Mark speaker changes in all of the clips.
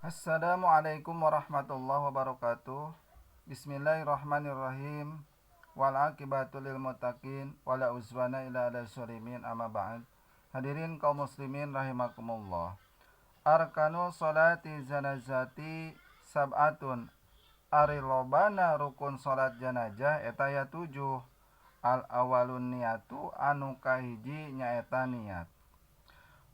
Speaker 1: Assalamualaikum warahmatullahi wabarakatuh. Bismillahirrahmanirrahim. Wal aqibatu lil muttaqin wala uzwana illa alal zalimin amma ba'd. Hadirin kaum muslimin rahimakumullah. Arkanu salati janazati sab'atun. Ari lobana rukun salat janazah eta aya 7. Al awalun niatu anu kahiji nyaeta niat.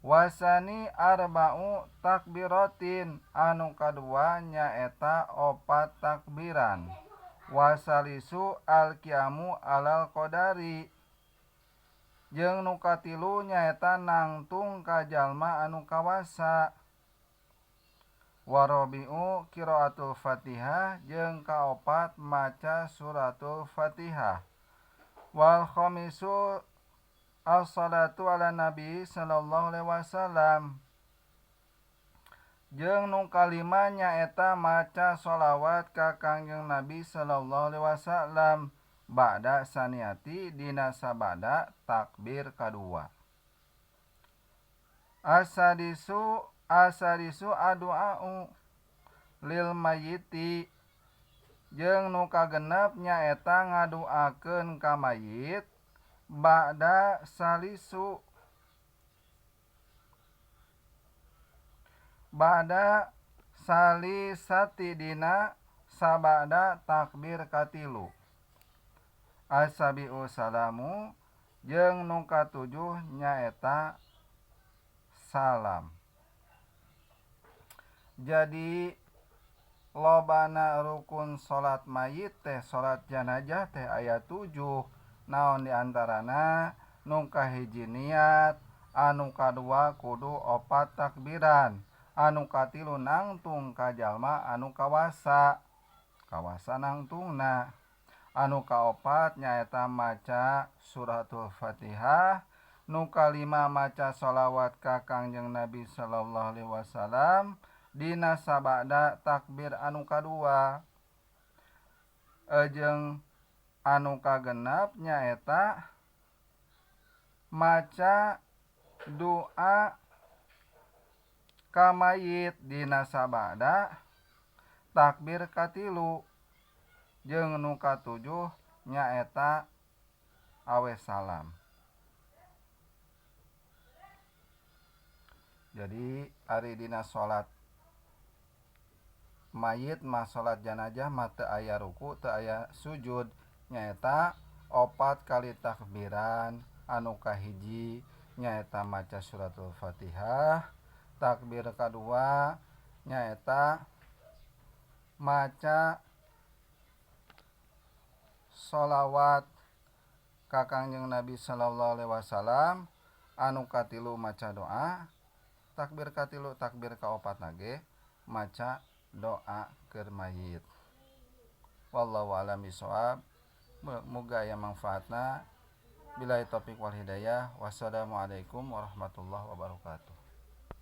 Speaker 1: Wasani arba'u takbiratin anu kadua nyaeta 4 takbiran. Wasalisu al-qiyamu alal qadari jeung nu katilu nyaeta nangtung ka jalma anu kawasa. Warabi'u qiraatul Fatihah jeung kaopat maca suratul Fatihah. Wal khamisu as-salatu ala nabi sallallahu alaihi wasallam jeung nu kalima nyaeta maca sholawat ka Kangjeng Nabi sallallahu alaihi wasallam ba'da saniati dina sabada takbir kadua. Asadisu asadisu adu'au lil mayyiti jeung nu kagenep nyaeta ngaduakeun ka mayit ba'da salisu ba'da salisati dina sabada takbir katilu. Asabi'u salamu jeung nu katujuh nyaeta salam. Jadi lobana rukun salat mayit teh salat janazah teh aya 7. Naon diantarana nu kahiji niat, anu kadua kudu 4 takbiran, anu katilu nangtung ka jalma anu kawasa, kawasa nangtungna, anu kaopat nyaeta maca suratul Fatihah, nu kalima maca sholawat ka Kangjeng Nabi sallallahu alaihi wasallam dina sabada takbir anu kadua. Jeung anu kagenep nyaeta maca doa ka mayit dina sabada takbir katilu jeung nu katujuh nyaeta awe salam. Jadi ari dina salat mayit mah salat janazah mah teu aya ruku teu aya sujud, nyaeta 4 kali takbiran. Anu kahiji nyaeta maca suratul Fatihah, takbir kadua nyaeta maca sholawat ka Kangjeng Nabi sallallahu alaihi wasallam, anu katilu maca doa, takbir katilu takbir kaopat nage maca doa keur mayit. Wallahu a'lam bishawab. Muga aya manfaatna. Billahi taufik wal hidayah. Wassalamualaikum warahmatullahi wabarakatuh.